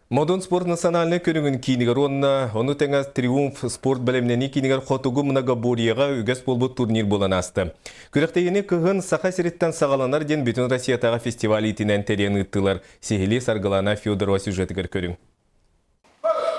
Модун спорт национальнай көрүҥүн киинигэр уонна ону тэҥэ Триумф спорт бэлэмнэнии киинигэр хотугу многоборьеҕа үгэс буолбут турнир буолан ааста. Күрэхтэһиини кыһын Саха сириттэн саҕаланар диэн бүтүн Россиятааҕы фестиваль иитинэн тэрийэн ыыттылар. Сиһилии Саргылана Федорова сюжетыгар көрүҥ.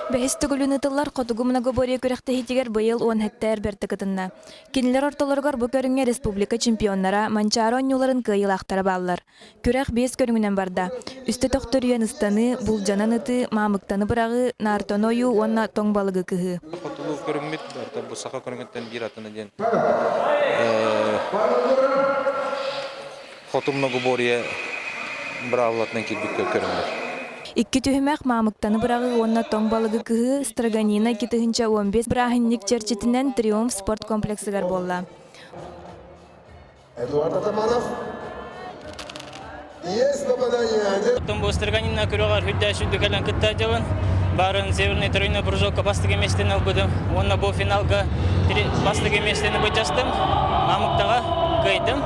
Бэһис төгүлүн ыытыллар хотугу многоборье күрэхтэһиитигэр быйыл уон хэттээр бэртэ кытынна. Кинилэр ортолоругар бу көрүҥҥэ республика чемпионнара, Манчаары оонньууларын кыайыылаахтара бааллар. Күрэх биэс көрүҥүнэн барда. Үстэ төхтөрүйэн ыстаныы, булдьанан ытыы, маамыктаны быраҕыы, наартаны ойуу уонна тоҥ балыгы кыһыы. Хотугу көрүҥмүт, барыта бу саха көрүҥүттэн биир атына диэн хоту многоборье быраабылатынан киирбит көрүҥнэр. Икки түһүмэх маамыктаны быраҕыы уонна тоҥ балыгы кыһыы Строганина 2015 бырааһынньык чэрчитинэн Триумф спорт комплексыгар буолла. Эдуард Атаманов. Есть попадание. Оттон бу Строганина күрөҕөр үрдэ сүрдү кэлэн кытта дьабын. Барын Северный тройной прыжокка бастакы миэстэни ылбытым. Уонна бу финалга бастакы миэстэни былдьастым. Мамыктаҕа кыайдым.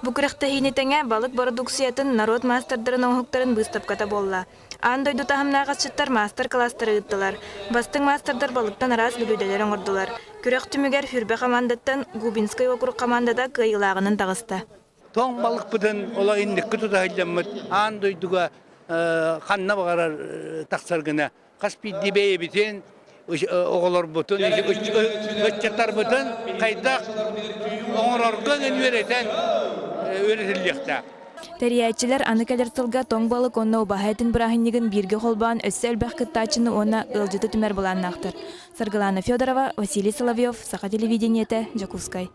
Бу күрэхтэһиини тэҥэ балык бородууксуйатын норуот маастардарын оҥоһуктарын быыстапката буолла. Аан дойду таһымнаах асчыттар маастар-кылаастары ыыттылар. Бастыҥ маастардар балыктан араас бүлүүдэлэри оҥордулар. Күрэх түмүгэр Хүрбэ хамаандаттан Губинскай уокурук хамаандата кыайыылааҕынан таҕыста. Тоҥ балыкпытын олох инникки тута сылдьаммыт аан дойдуга ханна баҕарар тахсар гына хас биирдии бэйэбитин оҕолорбутун, ыччаттарбытын хайдах оҥорорго үөрэтэн үөрэтиллиэхтээх. Тэрийээччилэр аны кэлэр сылга тоҥ балык уонна убаһа этин бырааһынньыгын бииргэ холбоон өссө элбэх кыттааччыны уонна ыалдьыты түмэр былааннаахтар. Саргылана Федорова, Василий Соловьев, Саха телевидениетэ, Дьокуускай.